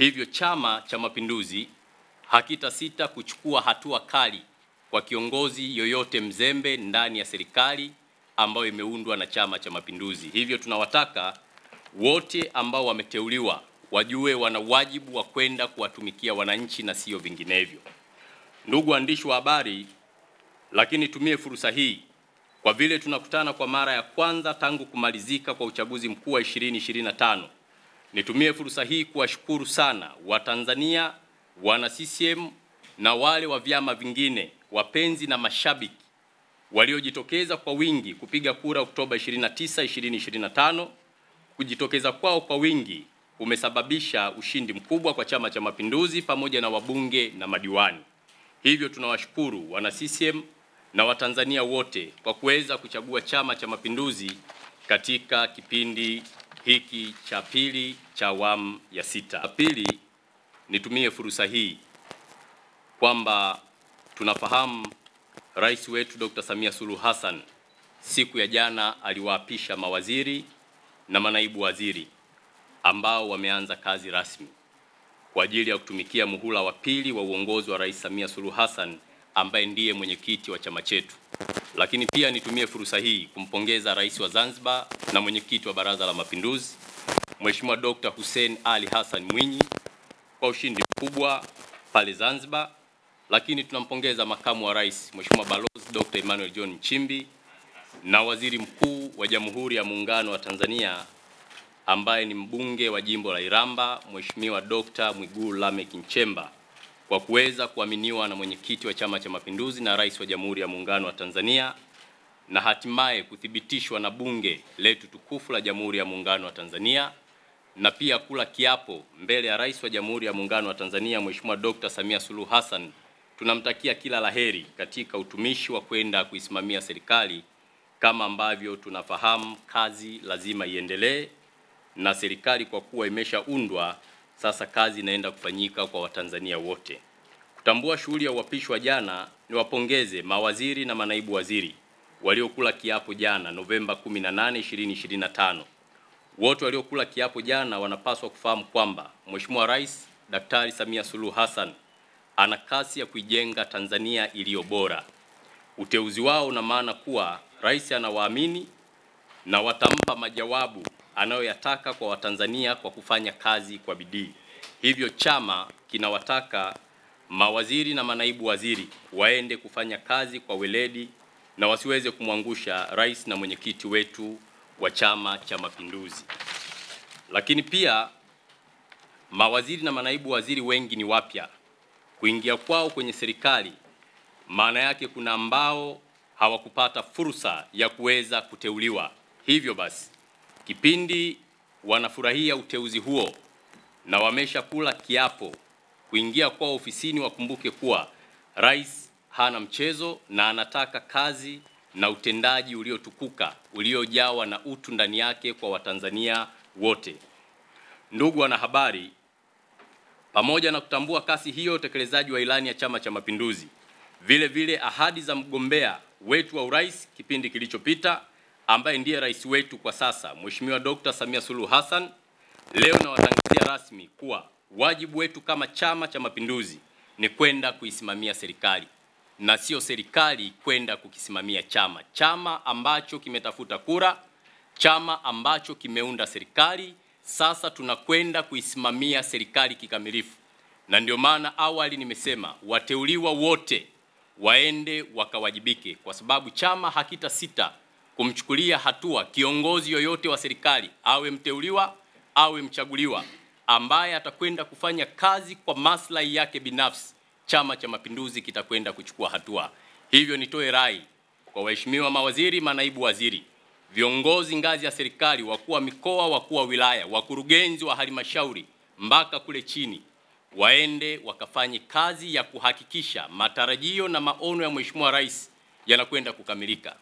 Hivyo Chama cha Mapinduzi hakitasita kuchukua hatua kali kwa kiongozi yoyote mzembe ndani ya serikali ambayo imeundwa na Chama cha Mapinduzi. Hivyo tunawataka wote ambao wameteuliwa wajue wana wajibu wa kwenda kuwatumikia wananchi na sio vinginevyo. Ndugu waandishi wa habari, lakini tumie fursa hii kwa vile tunakutana kwa mara ya kwanza tangu kumalizika kwa uchaguzi mkuu wa 2025. Nitumie fursa hii kuwashukuru sana Watanzania, wana CCM na wale wa vyama vingine, wapenzi na mashabiki waliojitokeza kwa wingi kupiga kura Oktoba 29, 2025. Kujitokeza kwao kwa wingi umesababisha ushindi mkubwa kwa Chama cha Mapinduzi pamoja na wabunge na madiwani. Hivyo tunawashukuru wana CCM na Watanzania wote kwa kuweza kuchagua Chama cha Mapinduzi katika kipindi hiki cha pili cha awamu ya 6. Pili, nitumie fursa hii kwamba tunafahamu Rais wetu Dr. Samia Suluhu Hassan siku ya jana aliwaapisha mawaziri na manaibu waziri ambao wameanza kazi rasmi kwa ajili ya kutumikia muhula wa pili wa uongozi wa Rais Samia Suluhu Hassan ambaye ndiye mwenyekiti wa chama chetu. Lakini pia nitumie fursa hii kumpongeza Rais wa Zanzibar na mwenyekiti wa Baraza la Mapinduzi Mheshimiwa Dr. Hussein Ali Hassan Mwinyi kwa ushindi mkubwa pale Zanzibar. Lakini tunampongeza makamu wa Rais Mheshimiwa Balozi Dr. Emmanuel John Nchimbi na Waziri Mkuu wa Jamhuri ya Muungano wa Tanzania ambaye ni mbunge wa jimbo la Iramba Mheshimiwa Dr. Mwigulu Lameck Nchemba kwa kuweza kuaminiwa na mwenyekiti wa Chama cha Mapinduzi na Rais wa Jamhuri ya Muungano wa Tanzania na hatimaye kuthibitishwa na bunge letu tukufu la Jamhuri ya Muungano wa Tanzania, na pia kula kiapo mbele ya Rais wa Jamhuri ya Muungano wa Tanzania Mheshimiwa Dr. Samia Suluhu Hassan. Tunamtakia kila laheri katika utumishi wa kwenda kuisimamia serikali. Kama ambavyo tunafahamu kazi lazima iendelee, na serikali kwa kuwa imeshaundwa sasa kazi inaenda kufanyika kwa Watanzania wote. Kutambua shughuli ya uapisho wa jana, niwapongeze mawaziri na manaibu waziri waliokula kiapo jana Novemba 18, 2025. Wote waliokula kiapo jana wanapaswa kufahamu kwamba Mheshimiwa Rais Daktari Samia Suluhu Hassan ana kasi ya kuijenga Tanzania iliyo bora. Uteuzi wao una maana kuwa Rais anawaamini na watampa majawabu anayoyataka kwa Watanzania kwa kufanya kazi kwa bidii. Hivyo chama kinawataka mawaziri na manaibu waziri waende kufanya kazi kwa weledi na wasiweze kumwangusha rais na mwenyekiti wetu wa Chama cha Mapinduzi. Lakini pia mawaziri na manaibu waziri wengi ni wapya. Kuingia kwao kwenye serikali maana yake kuna ambao hawakupata fursa ya kuweza kuteuliwa. Hivyo basi kipindi wanafurahia uteuzi huo na wameshakula kiapo, kuingia kwa ofisini wakumbuke kuwa rais hana mchezo na anataka kazi na utendaji uliotukuka uliojawa na utu ndani yake kwa Watanzania wote. Ndugu wanahabari, pamoja na kutambua kasi hiyo utekelezaji wa ilani ya Chama cha Mapinduzi, vile vile ahadi za mgombea wetu wa urais kipindi kilichopita ambaye ndiye rais wetu kwa sasa Mheshimiwa Dr. Samia Suluhu Hassan, leo nawatangazia rasmi kuwa wajibu wetu kama Chama cha Mapinduzi ni kwenda kuisimamia serikali na sio serikali kwenda kukisimamia chama. Chama ambacho kimetafuta kura, chama ambacho kimeunda serikali, sasa tunakwenda kuisimamia serikali kikamilifu. Na ndio maana awali nimesema wateuliwa wote waende wakawajibike, kwa sababu chama hakitasita kumchukulia hatua kiongozi yoyote wa serikali, awe mteuliwa awe mchaguliwa, ambaye atakwenda kufanya kazi kwa maslahi yake binafsi. Chama cha Mapinduzi kitakwenda kuchukua hatua. Hivyo nitoe rai kwa waheshimiwa mawaziri, manaibu waziri, viongozi ngazi ya serikali, wakuu wa mikoa, wakuu wa wilaya, wakurugenzi wa halmashauri mpaka kule chini, waende wakafanye kazi ya kuhakikisha matarajio na maono ya Mheshimiwa Rais yanakwenda kukamilika.